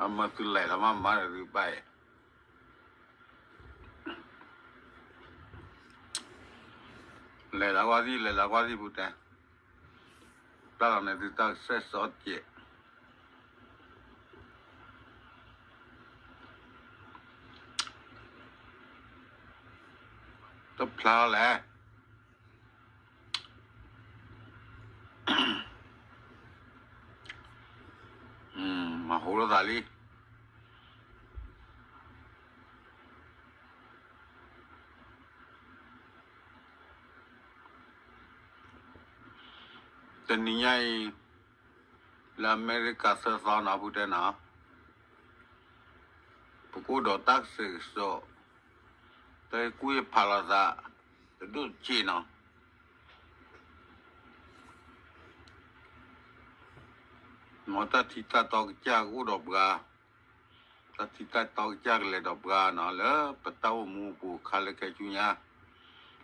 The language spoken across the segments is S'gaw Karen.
အမၢသုလဲၤလီၤမးမးဒီးသုဘၣ်အံၤ, လဲၤလီၤကွၢ်သံ လဲၤလီၤကွၢ်သံဖုတဲ, တၢ်လီၤန့ၣ်သုတၢ်ကစဲးစီကဲး တဖျါလဲၣ်, မၤဟိလိာ်သးလံ. တနံၤညါအံၤ လၢအမဲရကၤသၢသီနီၤ ဖုတဲနီၤ, ပကအိၣ်ဒီးတၢ်ကစဲးကစီး တၢ်ဟ့ၣ်ကူၣ်ဟ့ၣ်ဖးလိာ်သး တဒိၣ်တဆံးနီၤ. မ်တၢ်ထံတၢ်တီကစၢ်ကအိၣ်ဒီးပှၤ, တၢ်ထံတၢ်တီကစၢ်ကလဲၤဒီးပှၤနီၤ လၢပတၢ်အိၣ်မူအပူၤခါလၢခဲဆူညါ,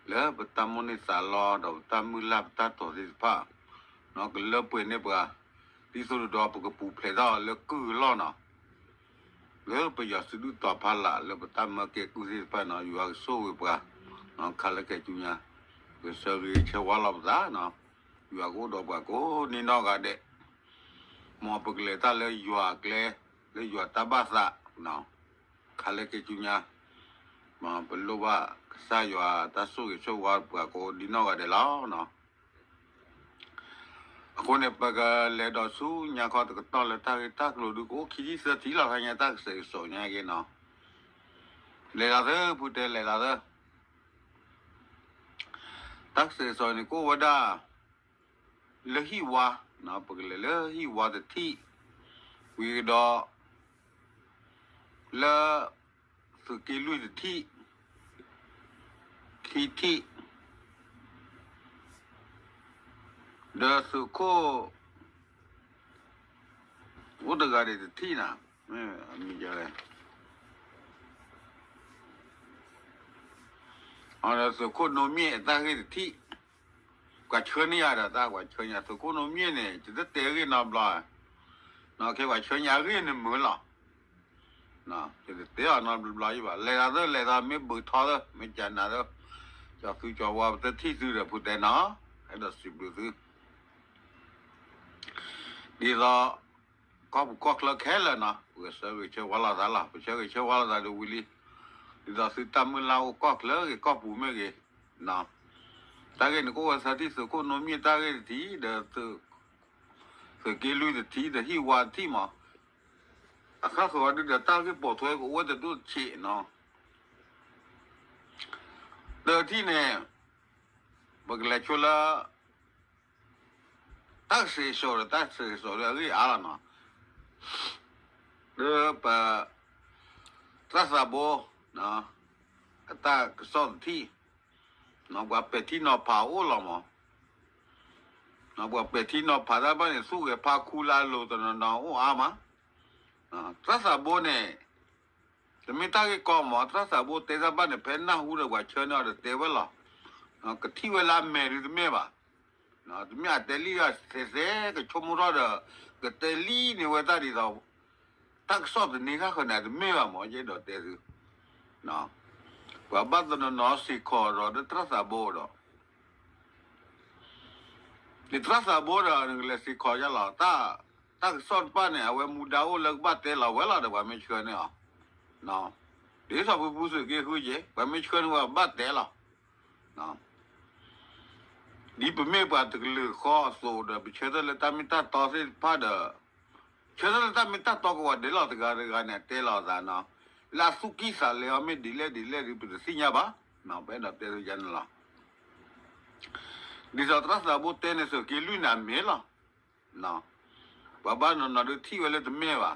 လၢပတၢ်မိၣ်န့ၢ်သးလီဒီးပတၢ်မုၢ်လၢ်ပတၢ်တိာ်သ့ၣ်တဖၣ်နီၤ ကလၢပှဲၤန့ၢ်ပှၤ, ဒ်သိးဒီးပကပူၤဖျဲးထီၣ်လၢကုၢ်အလီၢ်နီၤ လၢပယီၤသုးဒုၣ်တီၤဖးလၢ် လၢပတၢ်မၢကဲကုၢ်သ့ၣ်တဖၣ်နီၤ ယွၤကဆိၣ်ဂ့ၤပှၤ ခါလၢခဲဆူညါ, ကဆၢဂ့ၤဆၢဝါလီၤပသးနီၤ, ယွၤကအိၣ်ဒီးပှၤကိးနံၤနီၢ်ဂၤဒဲး, မ်ပကလဲၤတၢ်လၢယွၤအကျဲ, လၢယွၤတၢ်ဘၣ်သး, ခါလၢခဲဆူညါ, ပလိၣ်ဘၣ်ကစၢ်ယွၤတၢ်ဆိၣ်ဂ့ၤဆိၣ်ဝါပှၤကိးနံၤနီၢ်ဂၤဒဲးလီၤ. အဃိန့ၣ် ပကလဲၤဒီးဆူညါခီတကတီၢ်လၢတၢ်ဂ့ၢ်တၢ်ကျိၤဒုး ကအိၣ်ခံထံၣ်သၢထံၣ်လီၤ ခါညါတၢ်ကစဲးကစီးညါက့ၤနီၤ, လဲၤလီၤသၢ ဖုတဲလဲၤလီၤသၢ, တၢ်ကစဲးကစီးန့ၣ် ကအိၣ်ဝဲဒၣ် လၢဟံၣ်ဝါ, ပကလဲၤလၢဟံၣ်ဝါတထံၣ်, ဝံၤကဒီး လၢ သုးက့လွံၢ်တထံၣ်, ခံထံၣ်, ဒီးသုးခိၣ် အိၣ်တဂၤဒံးတထံၣ်နီၤ, မ့ၢ်လဲၣ်, သုးခိၣ်နိမ့ၢ်အတၢ်ဂ့ၢ်တထံၣ်, ပှၤဆှၢန့ၢ်ယၤဒီးတၢ်ပှၤဆှၢန့ၢ် သုးခိၣ်နိမ့ၢ်န့ၣ် ယတတဲဂ့ၢ်နီတဘျီ, ခဲပှၤဆှၢန့ၢ်အဂ့ၢ်န့ၣ်မုာ်လီၤ, ယတတဲအီၤနီတဘျီဘၣ်, လဲၤလီၤသၢ လဲၤလီၤ မ့ၢ်ဘုးထီသၢ မ့ၢ်ကနၤသၢ, ကၠီၤသုကၠီၤဝါ ပတထံၣ်သုဒီးဖုတဲနီၤ, အဲၣ်ဒိးစံးဘျုးသု ဒ်သိး ကီၢ်ပူၤကီၢ်ချၢခဲလၢာ်နီၤ ပကဆၢဂ့ၤဆၢဝါလိာ်သးလီၤ, ပဆၢဂ့ၤဆၢဝါလိာ်သးဒီးဝံၤလံ, ဒ်သိးသုတၢ်မုၢ်လၢ်အိၣ်ကီၢ်ချၢဂ့ၤကီၢ်ပူၤမ့ၢ်ဂ့ၤ, တၢ်ဂ့ၢ်န့ၣ်ကအိၣ်ဝဲသၢထံၣ် သုးခိၣ်နိမ့ၢ်တၢ်ဂ့ၢ်တထံၣ် ဒီး သုးက့လွံၢ်တထံၣ် ဒီးဟံၣ်ဝါတထံၣ်မး, အခါဃၢၤဝဲဒုဒီးတၢ်ဂ့ၢ်ပိာ်ထွဲကအိၣ်ဝဲတဒိၣ်တဆံးနီၤ, တထံၣ်န့ၣ် ပကလဲၤဆိလၢ တၢ်ကစဲးကစီးဒီး တၢ်ကစဲးကစီးဒီးအဂ့ၢ်အါလီၤနီၤ, ဒီးပ သရၣ်သးဘိ အတၢ်ကစီၣ်တထံၣ်, ပှၤပဲာ်ထံနီၤဖးအိၣ်လီၤမး, ပှၤပဲာ်ထံနီၤဖးတၢ်ဘၣ်န့ၣ် သူၣ်ဂဲၤဖးခူလၢအလိၤတနီၤနီၤအိၣ်အါမး, သရၣ်သးဘိန့ၣ် တမ့ၢ်တၢ်ဂ့ၢ်ကီမး သရၣ်သးဘိတဲတၢ်ဘၣ်န့ၣ် ဖဲနၢ်ဟူဒီးပှၤဆှၢန့ၢ်အီၤဒီးတဲဝဲလီၤ, ကထံၣ်ဝဲလၢအမဲာ်ဒုတမ့ၢ်ဘၣ်, တမ့ၢ်အတဲလံဒီးသဲးသဲး ကဆိကမိၣ်ထီၣ်ဒီး ကတဲလံန့ၢ်ဝဲတၢ်ဒ်သိး တၢ်ကစီၣ်တန့ၢ်ဃၣ်ဃၢၤန့ၣ် တမ့ၢ်ဘၣ်မး ယအဲၣ်ဒိးတဲသု, ပှၤဘၣ်တနီၤနီၤစ့ၢ်ကီးဒီး သရၣ်သးဘိဒီး ယသရၣ်သးဘိဒီး နကလဲၤစ့ၢ်ကီးယါလီၤ, တၢ်ကစီၣ်တဖၣ်န့ၣ် အဝဲမူဒါအိၣ်လၢကဘၣ်တဲလီၤဝဲလီၤဒီး ပှၤမ့ၢ်ဆှၢန့ၢ်အီၤ, ဒ်သိးဖုဖုသုးက့ဃုက့ၤ ပှၤမ့ၢ်ဆှၢန့ၢ်ဝဲဘၣ်တဲလီၤ, ဒ်ပမ့ၢ်ပှၤတကလုာ်ဃီအသိးဒီး ပဆၢထၢၣ်လၢတၢ်မ့ၢ်တၢ်တီသ့ၣ်တဖၣ်ဒီး ဆၢထၢၣ်လၢတၢ်မ့ၢ်တၢ်တီကဝီၤဒဲးလီၤ တဂၤတဂၤန့ၣ် တဲလီၤသးနီၤ, လၢအသူၣ်ကံၢ်သးလဲအီၤမ့ၢ်ဒ်လဲၣ်ဒ်လဲၣ်ဒ် ပတသ့ၣ်ညါဘၣ်, ပအဲၣ်ဒိးတဲသုယါန့ၣ်လီၤ, ဒ်သိးသရၣ်သးဘိတဲန့ၣ် သုးက့လွံၢ်န့ၣ်အမ့ၢ်လီၤ, ပှၤဘၣ်နီၤနီၤဒုးထံၣ်ဝဲလၢတမ့ၢ်ဘၣ်,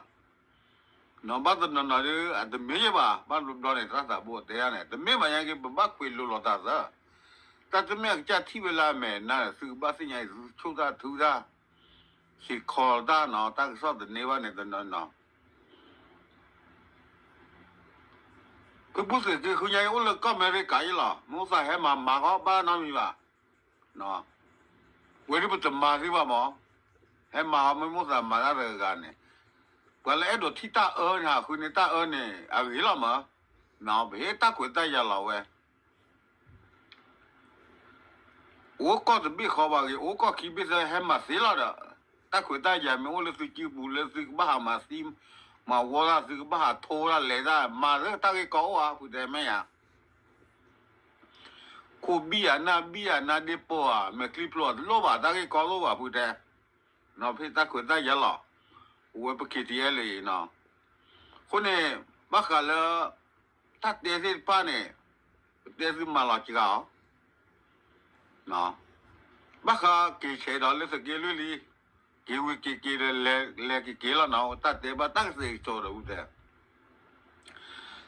နီၤဘၣ်တနီၤနီၤဒုး အတမ့ၢ်ယဲဘၣ်, ဘၣ်တဘျီန့ၣ် သရၣ်သးဘိတဲယါန့ၣ် တမ့ၢ်ဘၣ်ညါက့ၤ ပဘၣ်ကွဲးလိာ်လိာ်သးသၢ, တၢ်တမ့ၢ်အကစၢ်ထံၣ်ဝဲလၢအမဲာ်နၤ သုကဘၣ်သ့ၣ်ညါအံၤ သုဆိၣ်တၢ်ထုတၢ် စ့ၢ်ကီးတၢ်နီၤ တၢ်ကစီၣ်တန့ၢ်ဘၣ်န့ၣ်တနီၤနီၤ, ဖုဖုသုးက့ဃုညါအံၤ အိၣ်လၢကီၢ်အမဲရကၤအံၤလီၤ, မ့ၢ်သးဟဲမၤမၤဃီဘၣ်နီတမံၤဘၣ်, ဝဲဒၣ်ပတမၤသ့ဘၣ်မး, ဟဲမၤအီၤမ့ၢ်မိၣ်သးမၤတၢ်တဂၤဂၤန့ၣ်, ပှၤလၢအဲၣ်ဒိးထံၣ်တၢ်အၢန့ၣ် ဟးဃုန့ၢ်တၢ်အၢန့ၣ် အဂ့ၤလီၤမး, ပဟ့ၣ်တၢ်ခွဲးတၢ်ယာ်လီၤဝဲ အိၣ်ကီၢ်တဘ့ၣ်ဃီဘၣ်ဂ့ၤ အိၣ်ကီၢ်ခံဘ့ၣ်သၢ ဟဲမၤသ့လီၤဒီး, တၢ်ခွဲးတၢ်ယာ်မ့ၢ်အိၣ်လၢသုစုပူၤ လၢသုကဘၣ်ဟးမၤသံ မၤဝီတၢ် သုကဘၣ်ဟးထိတၢ်လဲၤတၢ် မၤလၢတၢ်ဂ့ၢ်ကီအိၣ်ဧါ ဖုတဲမ့ၢ်ဧါ. ခိၣ်ဘံၣ်ဧါ နၢ်ဘံၣ်ဧါ နၢ်ဒ့ပိာ်ဧါ မဲာ်ချံဖျိတလိၣ်ဘၣ် တၢ်ဂ့ၢ်ကီလိၣ်ဘၣ် ဖုတဲ. ဖဲတၢ်ခွဲးတၢ်ယာ်လီၤ, အဝဲပ K T L အံၤနီၤ. အဃိန့ၣ် ဘၣ်ဃးလၢ တၢ်တဲသ့ၣ်တဖၣ်န့ၣ် ပတဲသုမၤလီၤစှၤအီၤ, ဘၣ်ဃးက့ၤဆဲးဒီးလၢသုးက့လွံၢ်လံ, က့ၤဝံၤက့ၤက့ၤဒီး လဲၤက့ၤက့ၤလီၤနီၤ တၢ်တဲဘၣ်တၢ်ကသ့ၣ်ကစီဒီး ဖုတဲ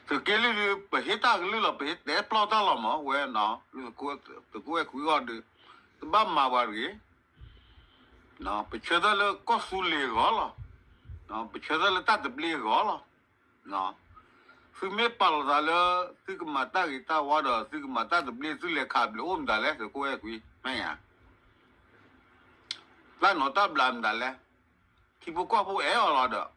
သုးက့လွံၢ်ဒုး ပဟ့ၣ်တၢ်ကလုၢ်လီၤ ပဟ့ၣ်တဲပျီၢ်တၢ်လီၤမး ဝဲနီၤ သုးခိၣ်အဲၣ်ခွံအဂီၢ်ဒုး တဘၣ်မၤပှၤတဂ့ၤ, ပဆၢထၢၣ်လၢကီၢ်သူလ့ၤအဂီၢ်လီၤ, ပဆၢထၢၣ်လၢတၢ်သဘျ့အဂီၢ်လီၤ. သုမ့ၢ်ပာ်လီၤသးလၢ သုကမၤတၢ်ဂ့ၤတၢ်ဝါဒီး သုကမၤတၢ်သဘျ့ သုလဲၤခးဘျုးအိၣ်မတၤလဲၣ် သုးခိၣ်အဲၣ်ခွံ မ့ၢ်ဧါ. တၢ်နီၤတၢ်ဘျးမတၤလဲၣ်, ထံဖိကီၢ်ဖိအဲၣ်အီၤလီၤ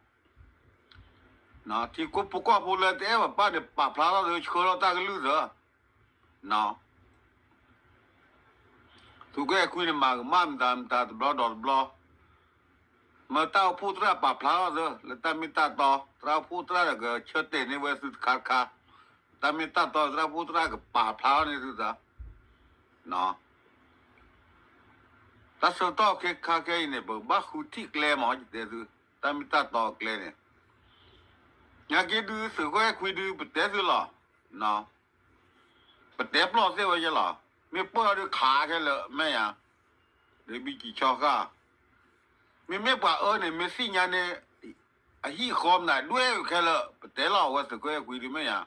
ဒီး ထံဖိကီၢ်ဖိလၢတအဲၣ်ပပၢ်န့ၣ် ပာ်ဖျါထီၣ်သၢဆှၢလီၤတၢ်ကလုၢ်သၢ သုးခိၣ်အဲၣ်ခွံန့ၣ် မၤကမၣ်မတၤမတၤတဘျီဒီးတဘျီ, မ့ၢ်တၢ်အိၣ်ဖှိၣ်သရၣ်ပာ်ဖျါထီၣ်သၢ လၢတၢ်မ့ၢ်တၢ်တီ သရၣ်အိၣ်ဖှိၣ်သရၣ်ဒီးကဆၢတဲာ်န့ၢ်ဝဲသုတခါတခါ, တၢ်မ့ၢ်တၢ်တီသရၣ်အိၣ်ဖှိၣ်သရၣ်ကပာ်ဖျါထီၣ်န့ၢ်သုသၢ တၢ်ဆၢကတီၢ်ခဲခါခဲအံၤန့ၣ် ပကဘၣ်ဃုထံၣ်ကျဲမး ယတဲသု, တၢ်မ့ၢ်တၢ်တီအကျဲန့ၣ်, နာ်က့ဒုး သုးခိၣ်အဲၣ်ခွံဒုး ပတဲသုလီၤ, ပတဲပျီၢ်သ့ၣ်ဝဲယဲလီၤ, မ့ၢ်ပၢၢ်အီၤဒုးခးခဲလၢာ် မ့ၢ်ဧါ, ဒီးဘံကံၤဆီဃၣ်, မ့မ့ၢ်ပှၤအၢန့ၣ် မ့ၢ်သ့ၣ်ညါန့ၣ် အဟံၣ်ဃီမနုၤဒွဲၣ်ခဲလၢာ် ပတဲလီၤအဝဲသုးခိၣ်အဲၣ်ခွံဒုး မ့ၢ်ဧါ,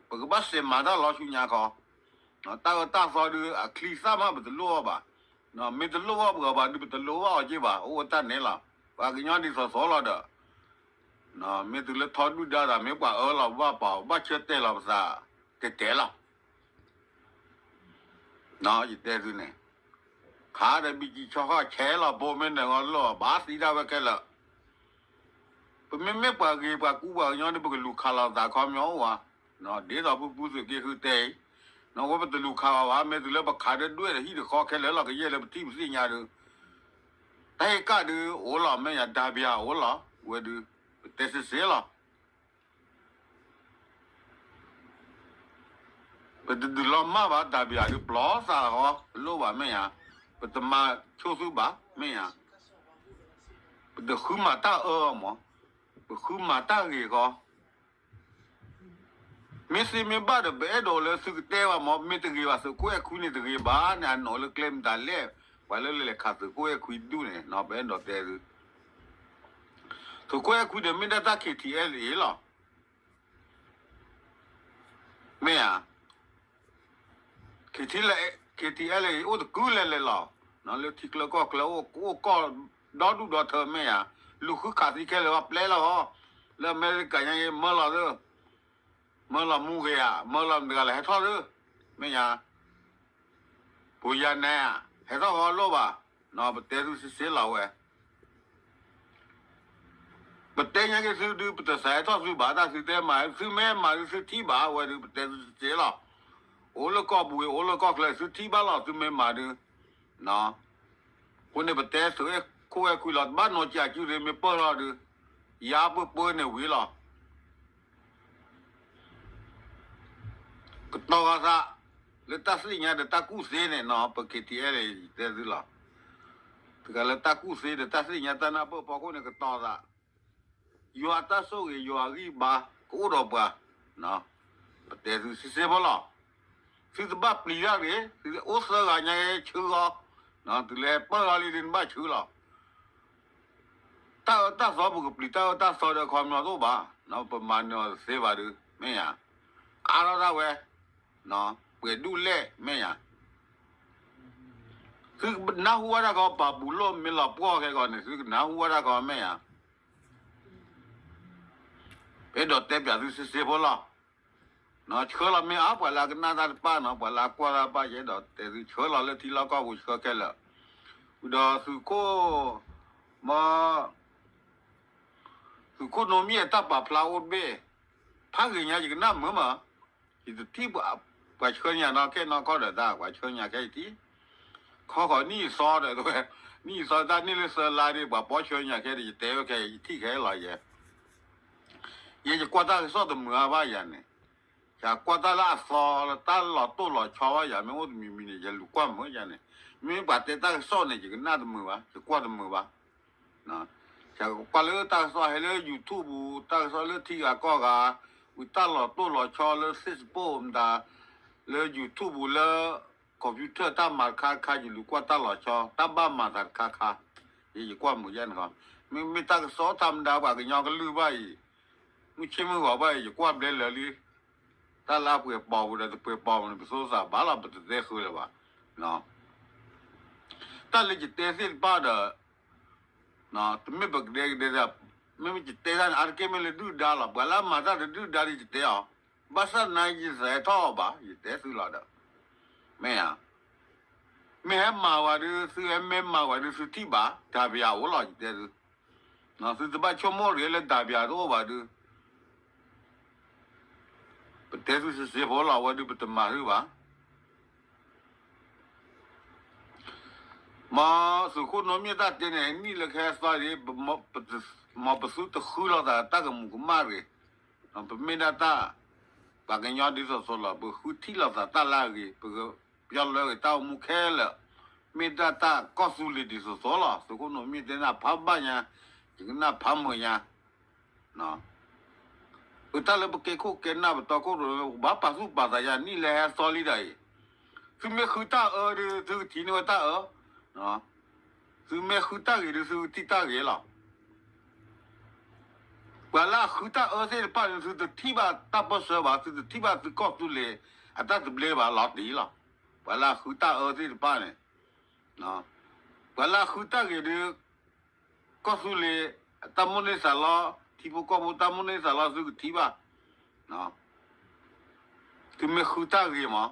ပကဘၣ်စဲးမၤတၢ်လီၤဆူညါခီ တၢ်အၢတၢ်သီဒုး အချံသၣ်မး ပတလိၣ်အီၤဘၣ်, မ့ၢ်တလိၣ်အီၤပှၤဘၣ်ဒုး ပတလိၣ်ဘၣ်အီၤက့ဘၣ် အိၣ်ဝဲတၢ်န့ၣ်လီၤ, ပှၤကညီဒ်သိးသိးလီၤဒီး, မ့ၢ်တုၤလၢထီဒုၣ်ဒါသး မ့ၢ်ပှၤအၢလီၤ ပဘၣ်ပာ် ပဘၣ်ဆၢတဲာ်လီၤပသး တဲတဲလီၤ ယတဲသုန့ၣ်, ခးဒီးဘံကံၤဆီဃၣ် ဆဲးလီၤဘိမ့ၢ်နၢၤဂီၢ်လီၤ ဘၣ်သံဒၣ်ဝဲခဲလၢာ်, ပမ့မ့ၢ်ပှၤဂ့ၤပှၤကူပှၤကညီဒီး ပကလူၤခးလီၤသးခီပညီအိၣ်ဧါ, ဒ်သိးဖုဖုသုးက့ဃုတဲအံၤ, နဝဲပတလူၤခးဘၣ်ဘၣ် မ့ၢ်တုၤလၢပခးဒီးဒွဲၣ်ဒီးဟံၣ်တဃီခဲလၢာ်လီၤ ကယဲၢ်လၢပထံၣ်ပသ့ၣ်ညါဒီး, တၢ်ဟ့ၣ်ကၣ်ဒုးအိၣ်လီၤ မ့ၢ်ယၤ ဒၤဘံယၤအိၣ်လီၤ ဝဲဒုး, ပတဲစ့စ့လီၤ ပတဒုးလီၤမၢ်ဘၣ် ဒၤဘံယၤဒုး ပျီသးဃီ တလိၣ်ဘၣ်မ့ၢ်ဧါ, ပတမၤဆိသုဘၣ်မ့ၢ်ဧါ, ပတဃုမၤတၢ်အၢမး, ပဃုမၤတၢ်ဂ့ၤဃီ, မ့ၢ်သ့မ့ၢ်ဘၣ်ဒီး ပအဲၣ်ဒိးလၢသုကတဲဘၣ်မး မ့ၢ်တဂ့ၤဘၣ် သုးခိၣ်အဲၣ်ခွံန့ၣ်တဂ့ၤဘၣ်န့ၣ် အနီၢ်လၢကျဲမတၤလဲၣ်, ပှၤလၢလဲၤခးသုးခိၣ်အဲၣ်ခွံဒူၣ်န့ၣ် ပအဲၣ်ဒိးတဲသု သုးခိၣ်အဲၣ်ခွံဒီးမ့ၢ်ဒၣ်တၢ် K T L A လီၤ မ့ၢ်ဧါ, K T L A, K T L A အိၣ်တကုၢ်လဲၤလဲၤလီၤ, လၢထံချၢကီၢ်ချၢ အိၣ်ကီၢ်ဒီဒူၣ်ဒီထၢမ့ၢ်ဧါ, လူၤဃုခးသံခဲလၢာ်ဝဲပျဲလီၤဃီ, လၢအမဲရကၤညါအံၤ မၢလီၤသၢ, မၢလီၤမူဂ့ၤဧါ, မၢလီၤမတၤတဂၤလဲၣ် ဟဲထီၣ်သၢ, မ့ၢ်ဧါ ပူၤယၤနဲဧါ, ဟဲထီၣ်ဃီလိၣ်ဘၣ်, ပတဲသုစ့စ့လီၤဝဲ ပတဲညါက့ၤသုဒုး ပတစးဟဲထီၣ်သုဘၣ် တၢ်သုတဲမၤ သုမ့ၢ်မၤဒုးသုထံၣ်ဘၣ်ဝဲဒုး ပတဲသုစ့စ့လီၤ, အိၣ်လၢကီၢ်ပူၤဂ့ၤ အိၣ်လၢကီၢ်ချၢ သုထံၣ်ဘၣ်လီၤ သုမ့ၢ်မၤဒုး, အဃိန့ၣ် ပတဲသုးခိၣ်အဲၣ်ခွံလီၤ တဘၣ်နီၢ်ကၠးကုဒုး မ့ၢ်ပၢၢ်ထီၣ်ဒုး, ယါပၢၢ်ပၢၢ်န့ၣ်ဝံၤလီၤ ကတီၤဂၤသး လၢတၢ်သ့ၣ်ညါဒီးတၢ်ကူၣ်သ့န့ၣ်နီၤ ပ K T L A တဲသုလီၤ, တဂၤလၢတၢ်ကူၣ်သ့ဒီးတၢ်သ့ၣ်ညါတၢ်နၢ်ပၢၢ်ဖီခိၣ်န့ၣ် ကတီၤသး, ယွၤတၢ်ဆိၣ်ဂ့ၤ ယွၤအဂံၢ်ဘါ ကအိၣ်ဒီးပှၤ, ပတဲသုစ့စ့ဖိလီၤ, သုတဘၣ်ပျံၤတၢ်တဂ့ၤ, သုအိၣ်သၢဂၤညါဆၢဂီၤ, တုၤလၢပၢၢ်ထီၣ်လံဒုးနဘၣ်ဆၢလီၤ တၢ်အၢတၢ်သီပကပျံၤတၢ်အၢတၢ်သီဒီးအခီပညီတအိၣ်ဘၣ်, ပမၤနၢၤအီၤတသ့ဘၣ်ဒုး မ့ၢ်ယၤ, အါထီၣ်ဒၣ်ဝဲ, ပှဲၤဒူၣ်လဲၣ်မ့ၢ်ယၤ, သုကနၢ်ဟူဝဲဒၣ်ကီး ပာ်ပူၤလိၣ်မ့ၢ်လီၤပှီၢ်ခဲကီးန့ၣ် သုကနၢ်ဟူဝဲဒၣ်ကီးမ့ၢ်ယၤ အဲၣ်ဒိးတဲပၠးသုစ့စ့ဖိလီၤ, ဆှၢလီၤမ့ၢ်အါ ပှၤလၢအကနၣ်တၢ်တဖၣ်နီၤ ပှၤလၢအကွၢ်တၢ်တဖၣ် ယအဲၣ်ဒိးတဲသုဆှၢလီၤလၢထံလီၢ်ကီၢ်ပူၤဆှၢခဲလၢာ်, ဒီးသုးခိၣ် မ့ၢ် သုးခိၣ်နီမ့ၢ်အတၢ်ပာ်ဖျါအိၣ်တဘ့ၣ်, ဖးဂ့ၤညါယကနၣ်မုာ်မး, ယတထံၣ်ပှၤ ပှၤဆှၢညါနီၢ်ခဲနီၢ်ခီဒီးတၢ် ပှၤဆှၢညါခဲယထံၣ်, ခီဃီၤနံၣ်အသီဒီး နံၣ်အသီတၢ်န့ၢ်လၢသၢလါဒီး ပှၤပီဆှၢညါခဲဒီး ယတဲဝဲခဲ ယထံၣ်ခဲလီၤယဲ, ယဲယကွၢ်တၢ်ကစီၣ်တမုာ်အါဘၣ်ယၤန့ၣ်, ယကွၢ်တၢ်လၢအသီလၢတၢ်လီၤတိၢ်လီၤဆီဘၣ်ယၤ မ့ၢ်အိၣ်တမံၤမံၤန့ၣ် ယလူၤကွၢ်မုာ်ယၤန့ၣ်, မ့ၢ်ပှၤတဲတၢ်ကစီၣ်န့ၣ် ယကနၣ်တမုာ်ဘၣ် ယကွၢ်တမုာ်ဘၣ် ကွၢ်လၢတၢ်ကစီၣ်ဟဲလၢ YouTube ပူၤ တၢ်ကစီၣ်လၢထံဂၤကီၢ်ဂၤ, ဝံၤတၢ်လီၤတိၢ်လီၤဆီလၢ Facebook မတၤ, လၢ YouTube ပူၤလၢ computer တၢ်မၤတခါခါ ယလူၤကွၢ်တၢ်လီၤဆီ တၢ်ဘၣ်မၤသးတခါခါ, ယ ယကွၢ်မုာ်ယဲန့ၣ်လီၤ. မ့မ့ၢ်တၢ်ကစီၣ်ထီဒါ ပှၤကညီကလုၢ်ဘၣ်အံၤ, မုၢ်ဆ့မုၢ်ဂီၤဘၣ်အံၤ ယကွၢ်ဘျဲလၢာ်လံ, တၢ်လၢအပှဲၤပိာ်ပူၤဒီးတပှဲၤပိာ်ပူၤန့ၣ် ပသိသးဘၣ်လီၤ ပတတဲဃုာ်လၢၤဘၣ် တၢ်လၢယတဲသ့ၣ်တဖၣ်ဒီး တမ့ၢ်ပကဒဲကဒဲ, မ့မ့ၢ်ယတဲတၢ်န့ၣ် အါတက့ၢ်မ့ၢ်လၢဒုၣ်ဒါလီၤ. ပှၤလၢအမၤတၢ်တဒုၣ်ဒါဒီးယတဲအီၤ, ဘၣ်ဆၣ်သနာ်က့ ယသးဟဲထီၣ်အီၤဘၣ် ယတဲသုလီၤဒီး, မ့ၢ်ဧါ, မ့ၢ်ဟဲမၤဝဲဒုး သုဟဲမ့ၢ်မၤဝဲဒုး သုထံၣ်ဘၣ် ဒၣ်ပယၤအိၣ်လီၤ ယတဲသု, သုတဘၣ်ဆိကမိၣ်တဂ့ၤလၢဒၣ်ပယၤတအိၣ်ဘၣ်ဒုး ပတဲသုစ့စ့ဖိလီၤ အဝဲဒုးပတမၤသုဘၣ်. မ်သုးခိၣ်နီမ့ၢ်တၢ်တဲန့ၣ် နံၣ်လၢကဟဲသီဒ်, မ်ပသုတဃုလိာ်သးတၢ်ကမူးကမၣ်တဂ့ၤ, ပမ့ၢ်ဒၣ်တၢ် ပှၤကညီဒ်သိးသိးလီၤ ပဃုထံၣ်လိာ်သးတၢ်လၢအဂ့ၤ, ပကပျီလၢဂ့ၤတၢ်အိၣ်မူခဲလၢာ်, မ့ၢ်ဒၣ်တၢ်ကီၢ်သူလ့ၤဒ်သိးသိးလီၤ. သုးခိၣ်နီမ့ၢ်တဲနၢ်ဖးဘၣ်ညါ, ယကနၣ်ဖးမုာ်ညါ အတၢ်လၢပကဲခိၣ်ကဲနၢ်ပတီခိၣ်ရိၤ ပဘၣ်ပာ်သူၣ်ပာ်သးယါ နံၣ်လၢဟဲသီလံဒၣ်အံၤ, သုမ့ၢ်ဃုတၢ်အၢဒီး သုကထံၣ်န့ၢ်ဝဲတၢ်အၢ, သုမ့ၢ်ဃုတၢ်ဂ့ၤဒီး သုကထံၣ်တၢ်ဂ့ၤလီၤ. ပှၤလၢအဃုတၢ်အၢသ့ၣ်တဖၣ်န့ၣ် သုတထံၣ်ဘၣ်တၢ်ပၢၢ်ဆၢဘၣ်, သုတထံၣ်ဘၣ်သုကီၢ်သူလ့ၤ အတၢ်သဘျ့ဘၣ်လီၤတံၢ်လီၤ. ပှၤလၢအဃုတၢ်အၢသ့ၣ်တဖၣ်န့ၣ်, ပှၤလၢအဃုတၢ်ဂ့ၤဒီး ကီၢ်သူလ့ၤ တၢ်မိၣ်န့ၢ်သးလီ, ထံဖိကီၢ်ဖိတၢ်မိၣ်န့ၢ်သးလီ သုကထံၣ်ဘၣ်. သုမ့ၢ်ဃုတၢ်ဂ့ၤမး,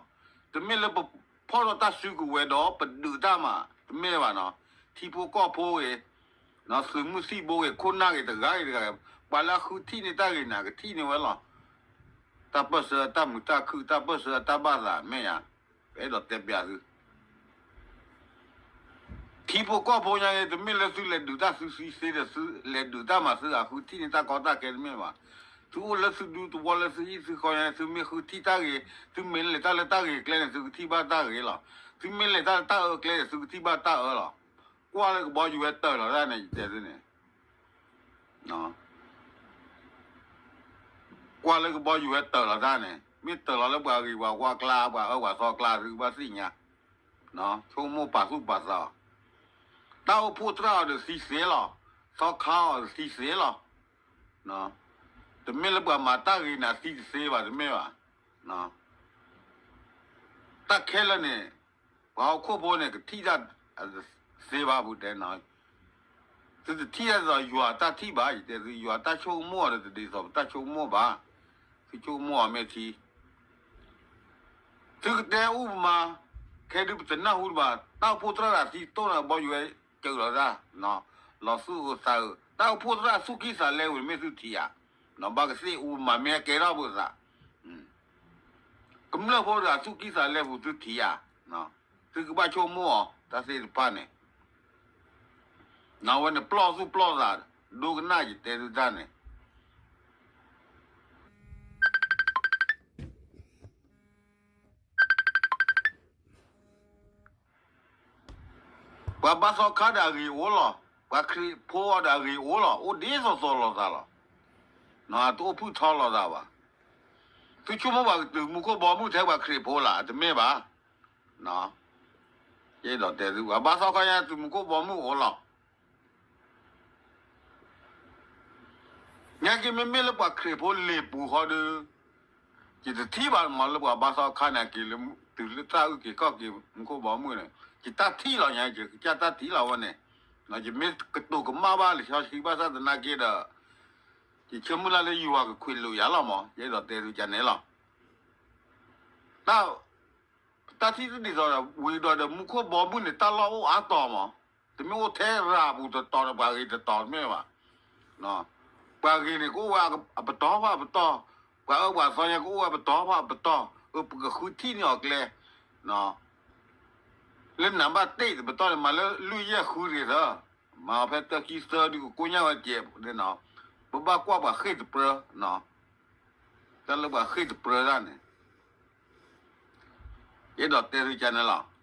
တမ့ၢ်လၢပဖီၣ်ထီၣ်တၢ်စုကဝဲၤဒီး ပဒုးတၢ်မၤ တမ့ၢ်ဘၣ်နီၤ, ထံဖိကီၢ်ဖိဂ့ၤ, သုးမုၢ်သံၣ်ဘိဂ့ၤ, ခိၣ်နၢ်ဂ့ၤ, တဂၤဂ့ၤတဂၤဂ့ၤ, ပှၤလၢအဃုထံၣ်န့ၢ်တၢ်ဂ့ၤန့ၣ် ကထံၣ်န့ၢ်ဝဲလီၤ. တၢ်ပၢၢ်ဆၢတၢ်မုာ်တၢ်ခုၣ်, တၢ်ပၢၢ်ဆၢတၢ်ဘၣ်သး မ့ၢ်ဧါ, ပအဲၣ်ဒိးတဲပျးသု ထံဖိကီၢ်ဖိညါန့ၣ် တမ့ၢ်လၢသုလဲၤဒုးတၢ်သုသံသ့ဒီး သုလဲၤဒုးတၢ်မၤသုအဃုထံၣ်န့ၢ်တၢ်ကီတၢ်ခဲတမ့ၢ်ဘၣ်. သုအိၣ်လၢသုဒူသဝီလၢသုဟံၣ်သုဃီညါန့ၣ် သုမ့ၢ်ဃုထံၣ်တၢ်ဂ့ၤ, သုမ့ၢ်လဲၤတၢ်လၢတၢ်ဂ့ၤကျဲန့ၣ် သုကထံၣ်ဘၣ်တၢ်ဂ့ၤလီၤ. သုမ့ၢ်လဲၤတၢ်လၢတၢ်အၢကျဲန့ၣ် သုကထံၣ်ဘၣ်တၢ်အၢလီၤ. ကွၢ်လၢကဘီယူၤဝဲတၢၢ်လီၤတၢ်န့ၣ် ယတဲသုန့ၣ် ကွၢ်လၢကဘီယူၤဝဲတၢၢ်လီၤတၢ်န့ၣ် မ့ၢ်တၢၢ်လီၤလၢပှၤဂ့ၤပှၤဝါကျါ ပှၤအၢပှၤသီကျါ သုကဘၣ်သ့ၣ်ညါ, ဆိကမိၣ်ပာ်သူၣ်ပာ်သးအီၤ, တၢ်အိၣ်ဖှိၣ်သရၣ်အီၤဒီးသံသ့လီၤ, သီခါအီၤသံသ့လီၤ. တမ့ၢ်လၢပှၤမၤတၢ်ဂ့ၤန့ၣ် အသံတသ့ဘၣ် တမ့ၢ်ဘၣ်. တၢ်ခဲလၢာ်န့ၣ် ပှၤဟီၣ်ခိၣ်ဖိန့ၣ် ကထံၣ်တၢ်သ့ဘၣ်ပူၤတဲနီၤ, သုတထံၣ်တၢ်ဒ်သိးယွၤတၢ်ထံၣ်ဘၣ်, ယတဲသု ယွၤတၢ်ဆိကမိၣ်အီၤဒီးတဒ်သိးပတၢ်ဆိကမိၣ်ဘၣ်, သုဆိကမိၣ်အီၤမ့ၢ်ထံ သုကတဲဥပမာ, ခဲဒုးပတနၢ်ဟူတဘၣ်, တၢ်အိၣ်ဖှိၣ်သရၣ်ဒီးသံတိၢ်န့ၣ် ဘီယူၤဝဲကၢးလီၤတၢ်, လီၤသူၣ်အုးသးအုး, တၢ်အိၣ်ဖှိၣ်သရၣ်သူၣ်ကံၢ်သးလဲပူၤန့ၣ် မ့ၢ်သုထံၣ်ဧါ, ဘၣ်ကသ့ၣ်အူမၤမ့ၢ်ဟဲကဲထီၣ်ပသး ကမျၢၢ်ဖိတဂၤသူၣ်ကံၢ်သးလဲပူၤသုထံၣ်ဧါ, သုကဘၣ်ဆိကမိၣ်အီၤ တၢ်သ့ၣ်တဖၣ်န့ၣ်, နဝဲန့ၣ်ပျီၢ်သူၣ်ပျီၢ်သး ဒိကနၣ်ယတဲသုတၢ်န့ၣ် ပှၤဘါသီခါဒီးအဂ့ၤအိၣ်လီၤ, ပှၤခရံာ်ဖိအီၤဒီးအဂ့ၤအိၣ်လီၤ, အိၣ်ဒ်သိးသိးလိာ်သးလီၤ. တအိၣ်ဖုၣ်ထီလိာ်သးဘၣ်. သုဆိကမိၣ်ပှၤကတုၤမူခိၣ်ဘီမုၢ်ထဲပှၤခရံာ်ဖိလၢ တမ့ၢ်ဘၣ်. ယအဲၣ်ဒိးတဲသု ပှၤဘါသီခါညါတုၤမူခိၣ်ဘီမုၢ်အိၣ်လီၤ. နာ်က့မ့မ့ၢ်လၢပှၤခရံာ်ဖိလ့ၤပူၤဃီဒီး ယတထံၣ်ဘၣ်မးလၢပှၤဘါသီခါန့ၣ် က့ၤလၢ တုၤလၢတၢ်အုၣ်က့ၤခီၣ်က့ၤမူခိၣ်ဘီမုၢ်န့ၣ် ယတၢ်ထံၣ်လီၤညါ ယကစၢ်တၢ်ထံၣ်လီၤဝဲန့ၣ်, ယမ့ၢ်ကတိၤကမၣ်ဘၣ်လံာ်စီဆှံဘၣ်ဆၣ်သနာ်က့ဒီး ယဆၢမုၢ်လၢ်လၢယွၤကခွ့းလိာ်ယၤလီၤမး ယအဲၣ်ဒိးတဲသုကန့ၣ်လီၤ. တၢ် တၢ်ထံၣ်တဒ်သိးဒီး ဝံၤဒီးဒီးမူခိၣ်ဘီမုၢ်န့ၣ် တၢ်လီၢ်အိၣ်အါတီၤမး တမ့ၢ်အိၣ်ထဲရၤပူၤတတီၤဒီးပှၤဂ့ၤတတီၤတမ့ၢ်ဘၣ်. ပှၤဂ့ၤန့ၣ် ကအိၣ်ဝဲအပတီၢ်ဖၣ်ပတီၢ်, ပှၤအၢပှၤသီညါ ကအိၣ်ဝဲပတီၢ်ဖၣ်ပတီၢ်, ပကဃုထံၣ်န့ၢ်အီၤကျဲ, လၢနးဘၣ်တ့ၢ်တပတီၢ်န့ၣ် မၤလၢလွံၢ်ယဲၢ်ဃုတဂ့ၤသၢ, မၤအီၤဖဲတၢခံသၢဒုကကိညၢ်ဝဲကဲးန့ၣ်, ပဘၣ်ကွၢ်ပှၤဃ့ၢ်တပြၢ, တၢ်လၢပှၤဃ့ၢ်တပြၢတၢ်န့ၣ်, ယအဲၣ်ဒိးတဲသုကန့ၣ်လီၤ.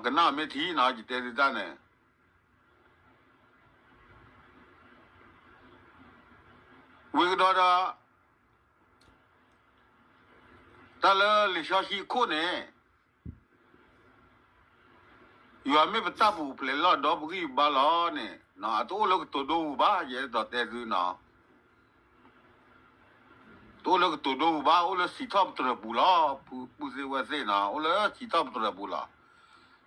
ကနၣ်မ့ၢ်ထံနီၤ ယတဲသုတၢ်န့ၣ်, ဝံၤကဒီးဒီး တၢ်လၢလံာ်စီဆှံခိၣ်န့ၣ် ယွၤမ့ၢ်ပတၢ်ပူၤဖျဲးလီၢ်ဒီးပဂံၢ်ပဘါလီၤန့ၣ် အတအိၣ်လၢကတိၤဒိပူၤဘၣ် ယအဲၣ်ဒိးတဲသုနီၤ. တအိၣ်လၢကတိၤဒိပူၤဘၣ် အိၣ်လၢစံးထီၣ်ပတြၢၤပူၤလီၤ. ပုၢ်သ့ၣ်ဝဲၢ်သ့ၣ်နီၤ အိၣ်လၢစံးထီၣ်ပတြၢၤပူၤလီၤ.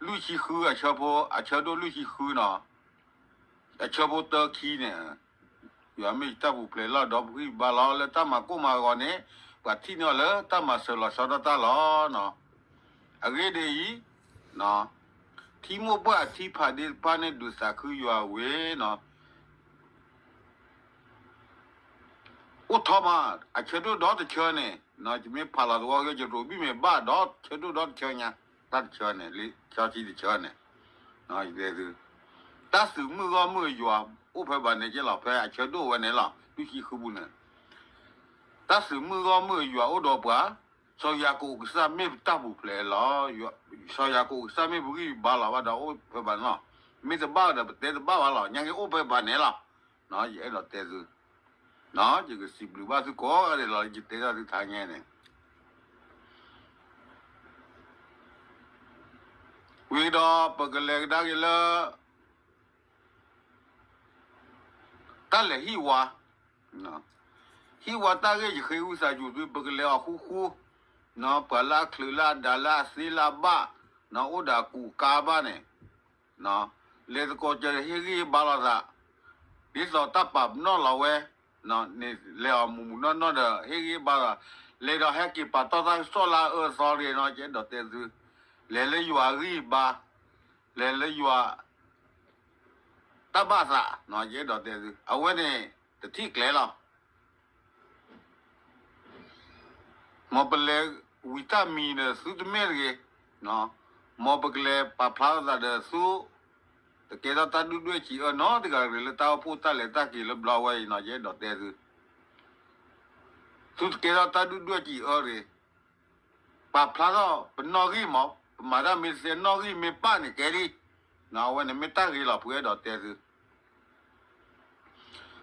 လွံၢ်ဆံဃု အဆၢဖိ အဆၢဒိၣ်လွံၢ်ဆံဃုနီၤ အဆၢဖိတၢခံန့ၣ်, ယွၤမ့ၢ်ယတၢ်ပူၤဖျဲးလီၢ်ဒီးပဂံၢ်ပဘါလီၤ လၢတၢ်မၤကိၢ်မၤဂီၤန့ၣ် ပှၤထံၣ်န့ၢ်အီၤလၢတၢ်မၤစၢၤလီၤဆီဒၣ်တၢ်လီၤ. အဂ့ၢ်ဒ်အံၤ, ထံမိၢ်ပှၢ်အထံဖးဒ့တဖၣ်န့ၣ် ဒုးသးခုယွၤဝဲနီၤ. အိၣ်ထီၣ်မး အဆၢဒိၣ်ဒီတဆၢန့ၣ်, ယမ့ၢ်ဖးလီၤသဝီက့ ယရိးဘံၣ်မ့ၢ်ဘၣ်ဒီးဆၢဒိၣ်ဒီတဆၢညါ, တၢ်တဆၢန့ၣ် လံာ်စီဆှံတဆၢန့ၣ်, ယတဲသု, တၢ်သုးမုၢ်ဂီၢ်မုၢ်အယွၤ အိၣ်ဖဲဘၣ်န့ၣ်က့လီၤ ဖဲအဆၢဒိၣ်ဝဲန့ၣ်လီၤ လွံၢ်ဆံဃုပူၤန့ၣ်, တၢ်သုးမုၢ်ဂီၢ်မုၢ်အယွၤအိၣ်ဒီးပှၤ, စီၤယၤကိာ်ကစၢ်မ့ၢ်ပတၢ်ပူၤဖျဲးလီၤ. စီၤယၤကိာ်ကစၢ်မ့ၢ်ပဂံၢ်ပဘါလီၤဘၣ်ဒီးအိၣ်ဖဲဘၣ်န့ၣ်လီၤ. မ့ၢ်တဘၣ်ဒီးပတဲတဘၣ်ဘၣ်လီၤ ညါက့အိၣ်ဖဲဘၣ်န့ၣ်လီၤ. ယအဲၣ်ဒိးတဲသု, ယကစံးဘျုးဘၣ်သုကိးဂၤဒဲးလီၤ ယတဲတၢ်သုထါညါန့ၣ်, ဝံၤဒီးပကလဲၤကဒါက့ၤလၢ တၢ်လဲၤဟံၣ်ဝါ, ဟံၣ်ဝါတၢ်ဂ့ၢ်ယဃ့ဝံသးစူၤသု ပကလဲၤအီၤဃူဃူ, ပှၤလၢအချုးလၢအဒးလၢအသ့လၢအဘၣ်, အိၣ်ဒီးအကူးအကါဘၣ်န့ၣ်, လဲၤသကိးကၢၤဒီးဟ့ၣ်ဂံၢ်ဟ့ၣ်ဘါလိာ်သး, ဒ်သိးတၢ်ပာ်ပနီၣ်လီၤဝဲ, န့ၣ်လဲၤအီၤမုၢ်မုၢ်နီၢ်နီၢ်ဒီးဟ့ၣ်ဂံၢ်ဟ့ၣ်ဘါလိာ်သး, လဲၤဒီးဟဲက့ၤပာ်တီၢ်တၢ်ကစီၣ်လၢအအၢအသီတဂ့ၤနီၤ ယအဲၣ်ဒိးတဲသု, လဲၤလၢယွၤအဂံၢ်အဘါ, လဲၤလၢယွၤ တၢ်ဘၣ်သး, ယအဲၣ်ဒိးတဲသု အဝဲန့ၣ် တထံၣ်ကျဲလီၤ. မ်ပလဲၤဝံၤတၢ်မံၤဒီးသုတမ့ၢ်တဂ့ၤ, မ်ပကလဲၤပာ်ဖျါလိာ်သးဒီးသု, တကဲထီၣ်တၢ်ဒုၣ်ဒွဲၣ်စံးအၢနီတဂၤတဂ့ၤ လၢတၢ်အိၣ်ဖှိၣ်တၢ်လဲၤတၢ်က့ၤလၢဘျီဝဲအံၤနီၤ ယအဲၣ်ဒိးတဲသု, သုတကဲထီၣ်တၢ်ဒုၣ်ဒွဲၣ်စံးအၢတဂ့ၤ ပာ်ဖျါထီၣ်ပနီၣ်ဂံၢ်မး, ပမၤတၢ်မ့ၢ်တသ့နီၣ်ဂံၢ်မ့ၢ်ပၣ်န့ၣ်ကဲဒံး, အဝဲန့ၣ်မ့ၢ်တၢ်ဂ့ၤလီၤ ဖုအဲၣ်ဒိးတဲသု,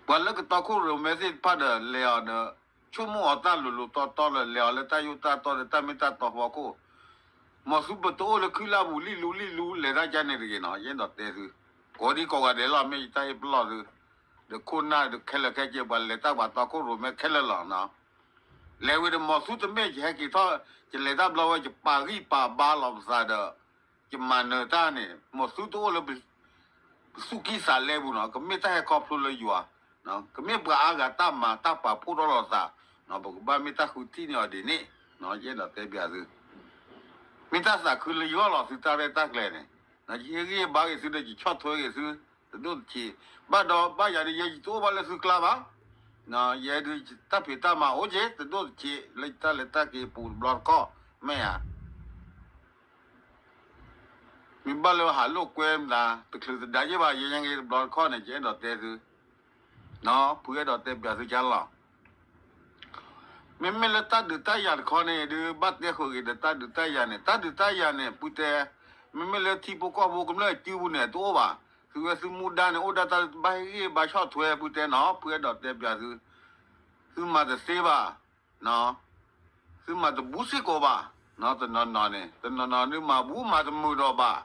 ပှၤလၢကတီခိၣ်ရိၣ်မဲသ့ၣ်တဖၣ်ဒီးလဲၤအီၤဒီး, ဆိကမိၣ်အီၤတၢ်လိၤလိၤတီတီလၢ လဲၤအီၤလၢတၢ်ယိၣ်တၢ်တီဒီးတၢ်မ့ၢ်တၢ်တီဖီခိၣ်, မ်သုပတအိၣ်လၢခုၣ်လၢ်ပူၤလံလူလံလူ လဲၤတၢ်ကါန့ၣ်တဂ့ၤနီၤ ယအဲၣ်ဒိးတဲသု, ကိးဒံကိးဂၤဒဲးလီၤ မ့ၢ်ယတၢ်ဟ့ၣ်ပလီၢ်သု, ဒီးခိၣ်နၢ်ဒီးခဲလၢာ်ခဲဆ့ ပှၤလဲၤတၢ်ပှၤတီခိၣ်ရိၣ်မဲခဲလၢာ်လီၤ လဲၤဝံၤဒီး မ်သုတမ့ၢ်ယဟဲက့ၤထီၣ်, ယလဲၤတၢ်ဘျီဝဲ ယပာ်ဂံၢ်ပာ်ဘါလီၤပသးဒီး, ယမၤနၢၤတၢ်န့ၣ် မ်သုတအိၣ်လၢ ပသူၣ်ကံၢ်သးလဲပူၤနီၤ, ကမ့ၢ်တၢ်ဟဲခီဖျိလၢယွၤ, ကမ့ၢ်ပှၤအါဂၤတၢ်မၤတၢ်ပာ်ဖှိၣ်ထီၣ်လိာ်သး, ပကဘၣ်မ့ၢ်တၢ်ဃုထံၣ်န့ၢ်အီၤဒ်န့ၣ်, ယအဲၣ်ဒိးတဲပျးသု, မ့ၢ်တၢ်သးခုလၢယဂီၢ်လီၤ သုတၢ်ရဲၣ်တၢ်ကျဲၤန့ၣ်, ယဟ့ၣ်ဂံၢ်ဟ့ၣ်ဘါက့ၤသုဒီး ယဆီၣ်ထွဲက့ၤသု, တဒိၣ်တဆံး, ဘၣ်ဒီးဘၣ်ယၤဒီး ယဲယတအိၣ်ဘၣ်လၢသုကျါဘၣ်, ယဲဒုးတၢ်ဖံးတၢ်မၤအိၣ်က့ၤ တဒိၣ်တဆံး လၢယတၢ်လဲၤတၢ်က့ၤပူၤတဘျီတခီၣ်, မ့ၢ်ဧါ မ့ၢ်ဘၣ်လၢဟးလိာ်ကွဲမတၤ တချုးသဒါယ့ၢ်ဘၣ် ယဲညါက့ၤတဘျီတခီၣ်န့ၣ် ယအဲၣ်ဒိးတဲသု, ဖုအဲၣ်ဒိးတဲပျးသုကလီၤ, မ့မ့ၢ်လၢတၢ်ဒုးတၢ်ယၤတခီန့ၣ် ဒုးဘၣ်တဲဃုာ်က့ၤဒီးတၢ်ဒုးတၢ်ယၤန့ၣ် တၢ်ဒုးတၢ်ယၤန့ၣ် ဖုတဲ, မ့မ့ၢ်လၢထံဖိကီၢ်ဖိကမျၢၢ်စုပူၤန့ၣ် တအိၣ်ဘၣ်, သုဝဲသုမူဒါန့ၣ် အိၣ်ဒၣ်တၢ်ဘၣ်ဟ့ၣ်ဂံၢ်ဘါဆီၣ်ထွဲ ဖုတဲနီၤ ဖုအဲၣ်ဒိးတဲပျးသု, သုမၤတသ့ဘၣ် သုမၤတဘူးစ့ၢ်ကီးဘၣ်, တနီၤနီၤန့ၣ် တနီၤနီၤဒုးမၤဘူးမၤတမုာ်ဒီးဘၣ်,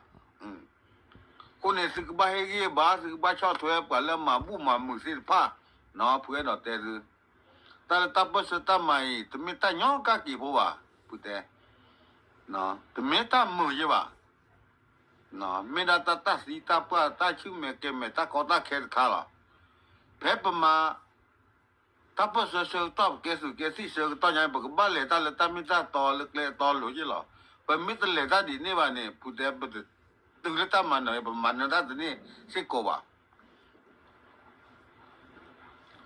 အဃိန့ၣ် သုကဘၣ်ဟ့ၣ်ဂံၢ်ဘါ သုကဘၣ်ဆီၣ်ထွဲပှၤလၢမၤဘူးမၤမုာ်သ့ၣ်တဖၣ်, ဖုအဲၣ်ဒိးတဲသု, တၢ်လၢတၢ်ပၢၢ်ဆၢတၢ်မၤအံၤ တမ့ၢ်တၢ်ညီကၣ်က့ၤဖိဘၣ်, ဖုတဲ, တမ့ၢ်တၢ်မုာ်ယဲဘၣ်, မ့ၢ်ဒၣ်တၢ်တၢ်သံတၢ်ပှၢ်တၢ်ဆူၣ်မဲာ်ကဲၤမဲာ်တၢ်ကီတၢ်ခဲတခါလီၤ, ဖဲပမၤ တၢ်ပၢၢ်ဆၢဆၢကတီၢ် ပကဲသုးကဲသံၣ်ဆၢကတီၢ်ညါ ပကဘၣ်လဲၤတၢ်လၢတၢ်မ့ၢ်တၢ်တီလၢကျဲအတီလိၤယ့ၣ်လီၤ, ပမ့ၢ်တလဲၤတၢ်ဒ်န့ၣ်ဘၣ်န့ၣ် ဖုတဲပတ တုၤလၢတၢ်မၤနၢၤ ပမၤနၢၤတၢ်တန့ၢ်စ့ၢ်ကီးဘၣ်.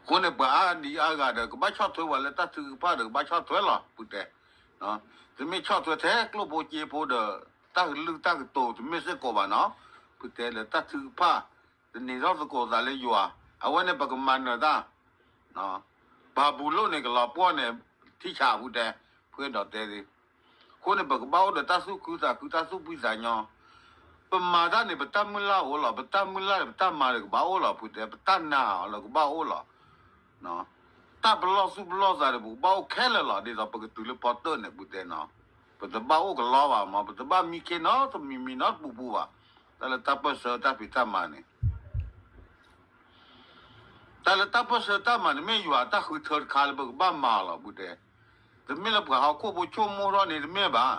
အဃိန့ၣ် ပှၤအါဒံအါဂၤဒီး ကဘၣ်ဆီၣ်ထွဲပှၤလၢတၢ်ထုကဖၣ်ဒီး ကဘၣ်ဆီၣ်ထွဲလီၤ ဖုတဲ. တမ့ၢ်ဆီၣ်ထွဲထဲကျိၣ်ဖိစ့ဖိဒီး တၢ်ကလုၢ်တၢ်ကတိၤတမ့ၢ်စ့ၢ်ကီးဘၣ်နီၤ. ဖုတဲလၢတၢ်ထုကဖၣ် တန့ၢ်ထီၣ်သကိးသးလၢယွၤ, အဝဲန့ၣ်ပကမၤနၢၤတၢ် ဘၤဘူလိၣ်န့ၣ် ကလီၤပှီၢ်န့ၣ် ထံဆး ဖုတဲ, ဖုအဲၣ်ဒိးတဲသု. အဃိန့ၣ် ပကဘၣ်အိၣ်ဒီးတၢ်သူၣ်ခုသးခု တၢ်သူၣ်ဖှံသးညီ, ပမၤတၢ်န့ၣ် ပတၢ်မုၢ်လၢ်အိၣ်လီၤ, ပတၢ်မုၢ်လၢ်န့ၣ် ပတၢ်မၤဒီးကဘၣ်အိၣ်လီၤ ဖုတဲ, ပတၢ်နာ်အီၤလၢကဘၣ်အိၣ်လီၤ. တၢ်ပလီၢ်သူၣ်ပလီၢ်သးဒီး ပကဘၣ်အိၣ်ခဲလၢာ်လီၤ, ဒ်သိးပကတုၤလၢပီတၢၢ်န့ၣ် ဖုတဲနီၤ. ပတဘၣ်အိၣ်ကလီဘၣ်မး, ပတဘၣ်မံခ့နီတမံၤမံၤနီတပူၤပူၤဘၣ်. တၢ်လၢတၢ်ပၢၢ်ဆၢတၢ်ဖံးတၢ်မၤန့ၣ် တၢ်လၢတၢ်ပၢၢ်ဆၢတၢ်မၤန့ၣ် မ့ၢ်ယွၤအတၢ်ဃုထၢတခါလၢပကဘၣ်မၤအီၤလီၤ ဖုတဲ. တမ့ၢ်လၢပှၤဟီၣ်ခိၣ်ဖိဆိကမိၣ်ထီၣ်န့ၣ် တမ့ၢ်ဘၣ်.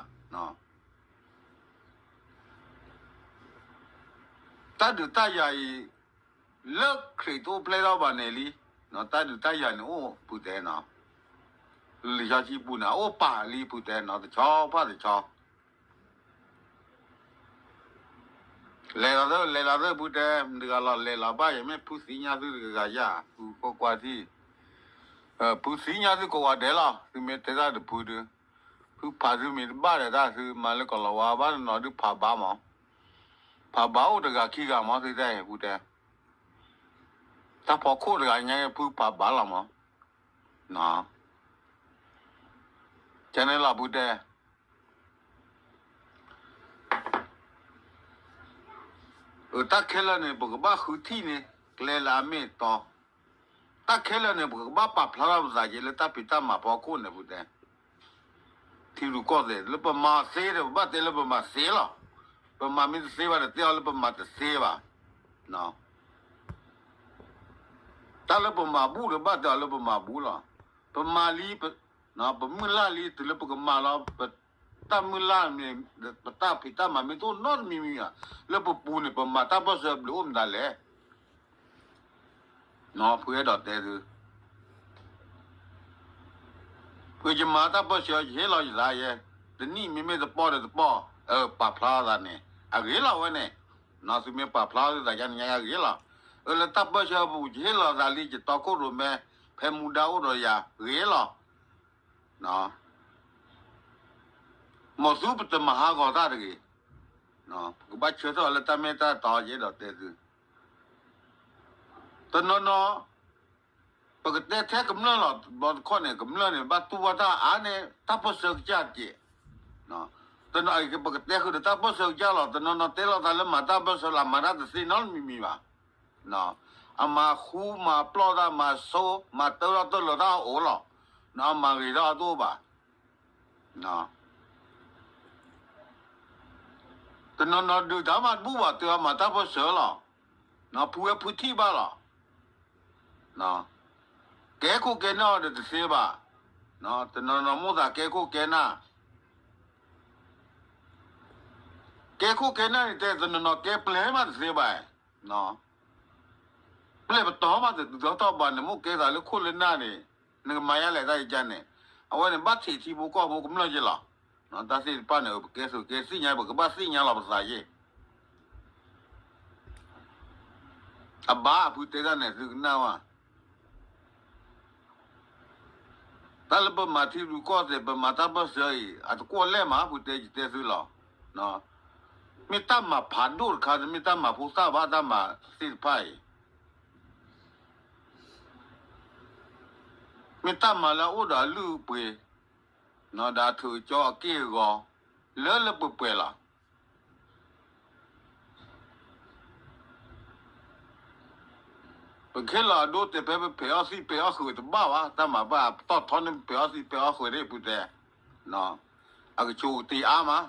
တၢ်ဒုးတၢ်ယၤအံၤ လၢခရံာ်တအိၣ်ဖျဲၣ်ထီၣ်ဘၣ်န့ၣ်လံ, တၢ်ဒုးတၢ်ယၤန့ၣ်အိၣ် ဖုတဲနီၤ. လံာ်စီဆှံပူၤန့ၣ် အအိၣ်ပာ်လံ ဖုတဲနီၤ, တဆီဖးတဆီ လဲၤလီၤသၢ လဲၤလီၤသၢ ဖုတဲ, မတၤတဂၤလီၤလဲၤလီၤဘၣ်, ယမ့ၢ်ဖုသံညါသုတဂၤယၤ, ဖုကွၢ်ကွၢ်ထံၣ်, ဖုသံညါသုကိးဂၤဒဲးလီၤ, သုမ့ၢ်တဲတၢ်တဖုဒု, ဖုဖးသုမ့ၢ်တဘၣ်ဒီးတၢ်သုမၤလၢကီၤလၤဝါဘၣ်တနီၤဒုဖးဘၣ်မး, ဖးဘၣ်အိၣ်တဂၤခံဂၤမး သုတဲအံၤ ဖုတဲ, တၢ်ဖီခိၣ်တဂၤညါဖုဖးဘၣ်လီၤမး, ကန့ၣ်လီၤ ဖုတဲ အတၢ်ခဲလၢာ်န့ၣ် ပကဘၣ်ဃုထံၣ်န့ၣ် ကျဲလၢအမ့ၢ်အတီ, တၢ်ခဲလၢာ်န့ၣ် ပကဘၣ်ပာ်ဖျါထီၣ်ပသးက့ၤလၢတၢ်ဖံးတၢ်မၤဖီခိၣ်န့ၣ် ဖုတဲ, ထံရူၢ်ကီၢ်သဲး လၢပမၤသ့ဒီး ပဘၣ်တဲလၢပမၤသ့လီၤ, ပမၤမ့ၢ်တသ့ဘၣ်ဒီး တဲအီၤလၢပမၤတသ့ဘၣ်, တၢ်လၢပမၤဘူၣ်ဒီး ဘၣ်တဲအီၤလၢပမၤဘူၣ်လီၤ, ပမၤလံ ပမုၢ်လၢ်လံ တုၤလၢပကမၤလီၤ, ပတၢ်မုၢ်လၢ်န့ၣ် ပတၢ်ဖံးတၢ်မၤမ့ၢ်တအိၣ်နီတမံၤမံၤဘၣ်, လၢပပူၤန့ၣ် ပမၤတၢ်ပၢၢ်ဆၢဘျုးအိၣ်မတၤလဲၣ်, ဖုအဲၣ်ဒိးတဲသု, ဖုယမၤတၢ်ပၢၢ်ဆၢ ယဟ့ၣ်လီၤယသးယဲ, တနံၣ်မ့မ့ၢ်တပီၢ်ဒီးတပီၢ်, ပာ်ဖျါသးန့ၣ် အဂ့ၤလီၤဝဲန့ၣ်, သုမ့ၢ်ပာ်ဖျါသုသးယါန့ၣ်ညါယါဂ့ၤလီၤ, အလၢတၢ်ပၢၢ်ဆၢပူၤ ယဟ့ၣ်လီၤသးလံ ယတီခိၣ်ရိၣ်မဲ ဖဲမူဒါအိၣ်ဒီးယၤ ဂ့ၤလီၤ မ်သုပတမၤဟးဂီၤတၢ်တဂ့ၤ, ပကဘၣ်ဆၢထၢၣ်လၢတၢ်မ့ၢ်တၢ်တီ ယအဲၣ်ဒိးတဲသု, တနီၤနီၤ ပကတဲထဲကမျၢၢ်လီၤ, ဘီတခီန့ၣ် ကမျၢၢ်န့ၣ် ဘၣ်တူၢ်ဘၣ်တၢ်အါန့ၢ်တၢ်ပၢၢ်ဆၢကစၢ်တက့ၢ်, ပကတဲဃုာ်ဒီးတၢ်ပၢၢ်ဆၢကစၢ်လီၤ, တနီၤနီၤတဲလီၤသးလၢမၤတၢ်ပၢၢ်ဆၢလီၤ, မၤတၢ်တသ့နီတမံၤမံၤဘၣ် အမၤဃူမၤပျီၢ်တၢ်မၤဆိ မၤတၢထီၣ်တၢလီၤတၢ်အိၣ်လီၤ, အမၤဂ့ၤထီၣ်အတအိၣ်ဘၣ်, တနီၤနီၤဒုးတၢ်မၤတဘူၣ်ဘၣ် တဲအီၤမၤတၢ်ပၢၢ်ဆၢလီၤ, ဖုဝဲဖုထံၣ်ဘၣ်လီၤ, ကဲခိၣ်ကဲနၢ်အီၤဒီးတသ့ဘၣ်, တနီၤနီၤမိၣ်သးကဲခိၣ်ကဲနၢ်, ကဲခိၣ်ကဲနၢ်န့ၣ် တဲတနီၤနီၤကဲပျဲၢ်မးတသ့ဘၣ်, ပျဲၢ်ပတီၢ်မးတဒုးထီၣ်ထီၣ်ဘၣ်န့ၣ် မိၣ်ကဲသးလၢခိၣ်လၢနၢ်န့ၣ်, နကမၤယါလဲၣ်တၢ်ယကါန့ၣ်, အဝဲန့ၣ်ဘၣ်ထံးထံဖိကီၢ်ဖိကမျၢၢ်က့လီၤ, တၢ်သ့ၣ်တဖၣ်န့ၣ် ပကဲသုးကဲသ့ၣ်ညါ ပကဘၣ်သ့ၣ်ညါလီၤပသးယ့ၣ် အဘၣ်အဖုတဲတၢ်န့ၣ် သုကနၣ်ဝဲ, တၢ်လၢပမၤထံရူၢ်ကီၢ်သဲး ပမၤတၢ်ပၢၢ်ဆၢအံၤ အတကွီၢ်လဲၢ်မး ဖုတဲယတဲသုလီၤ, မ့ၢ်တၢ်မၤဖးဒိၣ်တခါ တမ့ၢ်တၢ်မၤဖိသၣ်ဘၣ် တၢ်မၤသ့ၣ်တဖၣ်အံၤ မ့ၢ်တၢ်မၤလၢအအိၣ်ဒီးအလုၢ်အပှ့ၤ, ဒီးအထူးအကၠီအက့ၢ်အဂီၤ လၢလၢပှဲၤပှဲၤလီၤ. ပကဟ့ၣ်လီၤအဒိတဲဖဲပဖဲးအီၣ်သံၣ်ဖဲးအီၣ်ဃုာ်တဘၣ်ဘၣ်, တၢ်မၤဘၣ်ပတီၢ်ထီန့ၢ်ပဖဲးအီၣ်သံၣ်ဖဲးအီၣ်ဃုာ်ဒၣ်ပူၤတဲ, အကဆိကတ့ၤအါမး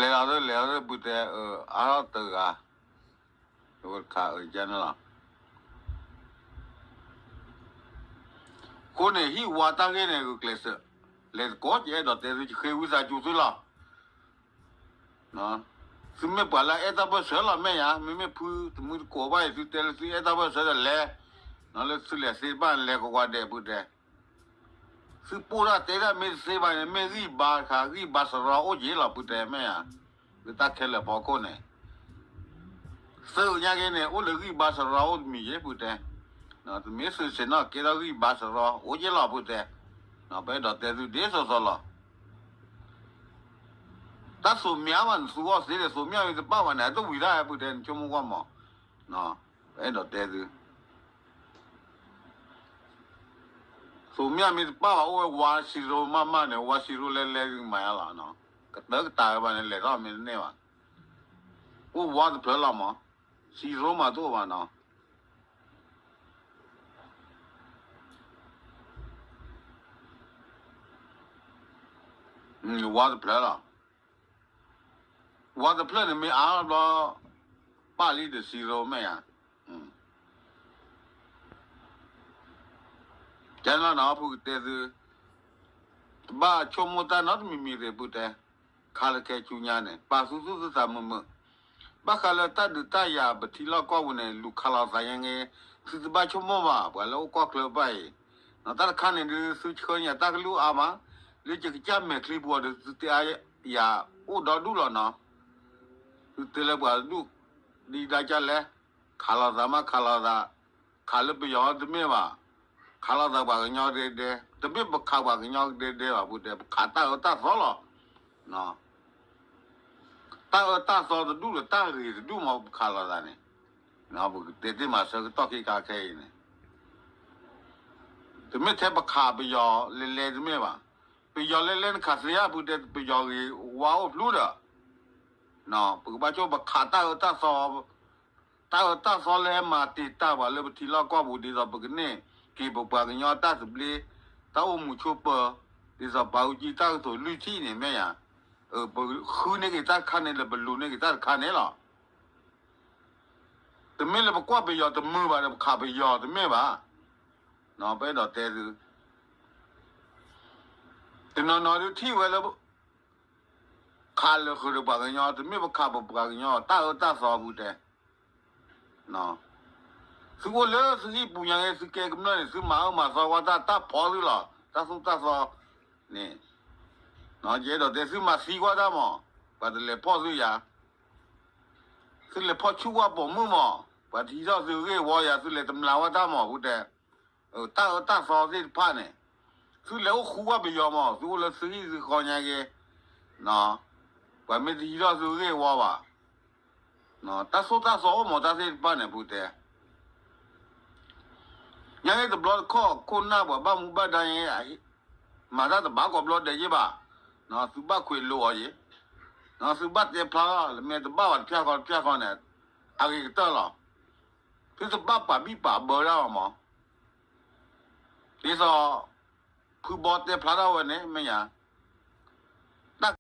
လဲၤလီၤသၢ လဲၤလီၤသၢ ပူၤတဲ အါထီၣ်တဂၤ, တခါအၢကန့ၣ်လီၤ. အဃိန့ၣ် ဟံၣ်ဝါတၢ်ဂ့ၢ်န့ၣ် ဂုာ်ကျဲးစၢး, လဲၤသကိး ယအဲၣ်ဒိးတဲသု ယဃ့ဝံသးစူၤသုလီၤ. သုမ့ၢ်ပှၤလၢအအဲၣ်တၢ်ပၢၢ်ဆၢလီၤ မ့ၢ်ယၤ, မ့မ့ၢ်ဖုတမုၢ်တကိးဘၣ်အံၤ သုတဲလၢသုအဲၣ်တၢ်ပၢၢ်ဆၢဒီးလဲၤ, လၢသုလဲၤသ့တဖၣ်န့ၣ် လဲၤကဝီၤဒဲး ဖုတဲ, သုပိၢ်တၢ်တဲတၢ်မ့ၢ်တသ့ဘၣ်န့ၣ် မ့ၢ်ဂံၢ်ဘါတခါ ဂံၢ်ဘါစရီအိၣ်က့ၤလီၤ ဖုတဲ မ့ၢ်ယၤ, လၢတၢ်ခဲလၢာ်ဖီခိၣ်န့ၣ် သုညါက့ၤန့ၣ် အိၣ်လၢဂံၢ်ဘါစရီအိၣ်တမံၤက့ၤ ဖုတဲ, တမ့ၢ်သုဆ့ၣ်နီၤကဲထီၣ်ဂံၢ်ဘါစရီအိၣ်က့ၤလီၤ ဖုတဲ, ပအဲၣ်ဒိးတဲသုဒ်သိးသိးလီၤ. တၢ်သိးမၠးဘၣ်န့ၣ် သူအီၣ်သ့ဒီး သိးမၠးမ့ၢ်တပၣ်ဘၣ်န့ၣ် အတဝံၤတၢ် ဖုတဲ နဆိကမိၣ်ကွၢ်မး, ပအဲၣ်ဒိးတဲသု သိးမၠးမ့ၢ်တပၣ်ဘၣ် အိၣ်ဝဲဝါစံရိမးမးန့ၣ် ဝါစံရိလဲၤလဲၤသုမၤယါလီၤ, ကတၢၢ်ကတၢၢ်ဝဲဘၣ်န့ၣ် လဲၤထီၣ်မ့ၢ်တန့ၢ်ဘၣ်, အိၣ်ဝါတဖျၢၣ်လီၤမး, စံရိမးတအိၣ်ဘၣ်နီၤ ဝါတဖျၢၣ်လီၤ. ဝါတဖျၢၣ်န့ၣ်မ့ၢ်အါဘျီ ပာ်လံဒီးစံရိမ့ၢ်ဧါ, ကဲနီၤနီၤ ဖုကတဲသု, တဘၣ်ဆိကမိၣ်တၢ်နီတမံၤမံၤရ့ၣ် ဖုတဲ, ခါလၢခဲဆူညါန့ၣ် ပာ်သုသူၣ်သုသးမုာ်မုာ်, ဘၣ်ဃးလၢတၢ်ဒုးတၢ်ယၤပထံလီၢ်ကီၢ်ပူၤန့ၣ် လူၤခးလိာ်သးညါက့ၤ, သုတဘၣ်ဆိကမိၣ်ဘၣ် ပှၤလၢအိၣ်ကီၢ်ချၢဘၣ်အံၤ, တၢ်တခါန့ၣ်ဒုး သုဆှၢညါတၢ်ကလုၢ်အါမး, လၢယကစၢ်မဲာ်ချံပူၤဒီး သုတဲအါယၤအိၣ်ဒီဒူၣ်လီၤနီၤ, သုတဲလၢပှၤတဒူၣ်, ဒ်ဒါကလဲၣ်, ခးလိာ်သးမးခးလိာ်သး, ခးလၢပယီၤတမ့ၢ်ဘၣ်, ခးလိာ်သးပှၤကညီဒဲဒဲ, တမ့ၢ်ပခးပှၤကညီဒဲဒဲဘၣ် ဖုတဲ ပခးတၢ်အၢတၢ်သီလီၤ. တၢ်အၢတၢ်သီတဒူၣ်ဒီးတၢ်ဂ့ၤတဒူၣ်မး ပခးလိာ်သးန့ၣ်, ပကတဲတ့ၢ်မးဆၢကတီၢ်ခဲခါခဲအံၤန့ၣ်, တမ့ၢ်ထဲပခးပယီၤလဲၤလဲၤတမ့ၢ်ဘၣ်, ပယီၤလဲၤလဲၤနခးသ့ဧါ ဖုတဲ ပယီၤဂ့ၤဝါအိၣ်ဖျူဒီး, ပကဘၣ်ဆိပခးတၢ်အၢတၢ်သီ တၢ်အၢတၢ်သီလၢဟဲမၤတ့ၢ်တၢ်ပှၤလၢပထံလီၢ်ကီၢ်ပူၤ ဒ်သိးပကန့ၢ်က့ၤပပှၤကညီတၢ်သဘျ့, တၢ်အိၣ်မူဆိးပၢၤ, ဒ်သိးပာ်အူကံတၢ်ကတိၤလွံၢ်ထံၣ်န့ၣ် မ့ၢ်ယၤ, ပဃုန့ၢ်က့ၤတၢ်တခါန့ၣ်ဒီး ပလူၤန့ၢ်က့ၤတၢ်တခါန့ၣ်လီၤ. တမ့ၢ်လၢပကွၢ်ပယီၤတမုာ်ဘၣ်ဒီး ပခးပယီၤတမ့ၢ်ဘၣ်, ပအဲၣ်ဒိးတဲသု, တနီၤနီၤဒုးထံၣ်ဝဲလၢ ခးလၢာ်ဃုာ်ဒီးပှၤကညီ တမ့ၢ်ပခးပပှၤကညီ တၢ်အၢတၢ်သီ ဖုတဲ, သုအိၣ်လၢသုဟံၣ်ပူၤညါက့ၤ သုကဲကမျၢၢ်န့ၣ် သုမၤအၢမၤသီဝဲတၢ် တၢ်ဖီသုလီၤ တၢ်သိၣ်တၢ်သီန့ၣ်, ယအဲၣ်ဒိးတဲ သုမၤသံကွၢ်တၢ်မး, ပှၤတလဲၤဖီၣ်သုယၤ, သုလဲၤဖီၣ်ဆူၣ်ကွၢ်ပိာ်မုၣ်မး, ပှၤတဟံးထီၣ်သုဂ့ၢ်ဝီယၤ သုလဲၤတမျာ်ဝဲတၢ်မး ဖုတဲ, တၢ်အၢတၢ်သီသ့ၣ်တဖၣ်န့ၣ်, သုလဲၤအိၣ်ဃူဝဲပယီၤမး သုအိၣ်လၢသုဟံၣ်သုဃီညါက့ၤ, ပှၤမ့ၢ်တဟံးထီၣ်သုဂ့ၢ်ဝီဘၣ်, တၢ်သိၣ်တၢ်သီအိၣ်မးတၢ်သ့ၣ်တဖၣ်န့ၣ် ဖုတဲ, ညါက့ၤတဘျီတခီၣ် ခိၣ်နၢ်ပှၤဘၣ်မူဘၣ်ဒါညါ မၤတၢ်တဘၣ်ကိးဘျီဒဲးယ့ၢ်ဘၣ်, သုဘၣ်ခွဲးလိာ်အီၤယ့ၢ်, သုဘၣ်တဲဖျါထီၣ် လၢမ့ၢ်တဘၣ်ဘၣ်တဖျၢၣ်ဃီတဖျၢၣ်ဃီန့ၣ်, အဂ့ၤကတၢၢ်လီၤ. သုတဘၣ်ပာ်ဘံၣ်ပာ်ဘၢဒၣ်အီၤမး, ဒ်သိး ဖုဘီတဲဖျါထီၣ်ဝဲန့ၣ် မ့ၢ်ယၤ